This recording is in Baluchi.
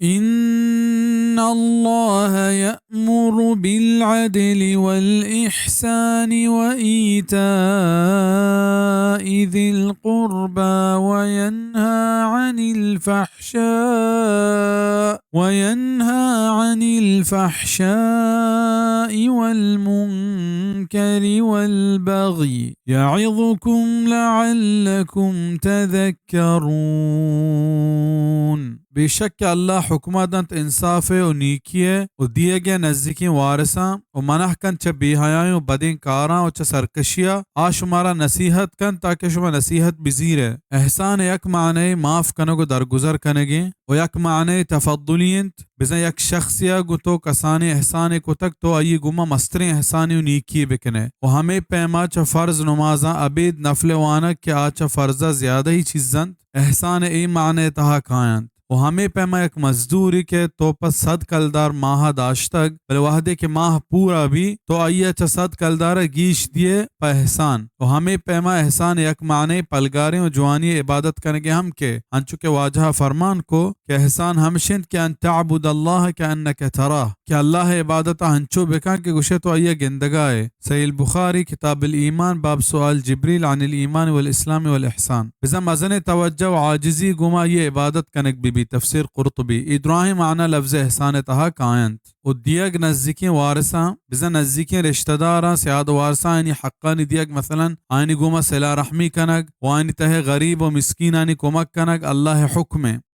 إن الله يأمر بالعدل والإحسان وإيتاء ذي القربى وينهى عن الفحشاء، وينهى عن الفحشاء والمنكر والبغي يعظكم لعلكم تذكرون. بے شک کہ اللہ حکمہ دنت انصاف ء و نیکی ء و دیگ ء نزیکیں وارثاں و منع کنت چہ بے حیائیں و بدیں کاراں و چہ سرکشی ء۔ آ شمارا نصیحت کنت تاکہ شما نصیحت بزیرئے۔ احسان ء یک معنئے معاف کنگ و درگزر کنگیں و یک معنئے تفضلی انت۔ بزاں یک شخصے ء گوں تو کسانیں احسانے کتگ، تو آئی ء گوما مستریں احسانے و نیکی بکنئے و ہمے پیما چہ فرض نمازاں ابید نفل وانگ کہ آ چہ فرض ء زیادہی چیز انت، احسان ء اے معنی ء تہا کاینت۔ و ہمے پیما یک مزدورے کہ تو پہ صد کلدار ماہ ء داشتگ، بلے وہدے کہ ماہ پورا بی، تو آئی ء چہ صد کلدار ء گیش دیئے پہ احسان۔ و ہمے پیما احسان ء یک معنی پلگاریں و جوانی ء عبادت کنگے ہم کہ، انچو کہ واجہ ء فرمان کو کہ احسان ہمش انت کہ ان تعبد اللہ کانک تراہ، کہ اللہ ء عبادت ء انچو بکن کہ گوشے تو آئی ء گندگا ئے۔ صحیح البخاری، کتاب الایمان، باب سؤال جبریل عن الایمان والاسلام والاحسان۔ بزاں مزنیں توجہ و عاجزی گوما آئی ء عبادت کنگ بہ بیت۔ تفسیر قرطبی۔ اے دراہیں معنی لفظ احسان ء تہا کاینت۔ و دیگ نزیکیں وارثاں، بزاں نزیکیں رشتہ داراں، سیاد و وارثاں آیانی حقانی دیگ، مثلاً آیانی گوما صلہ رحمی کنگ و آیانی تہ ء غریب و مسکینانی کمک کنگ اللہ ء حکم انت۔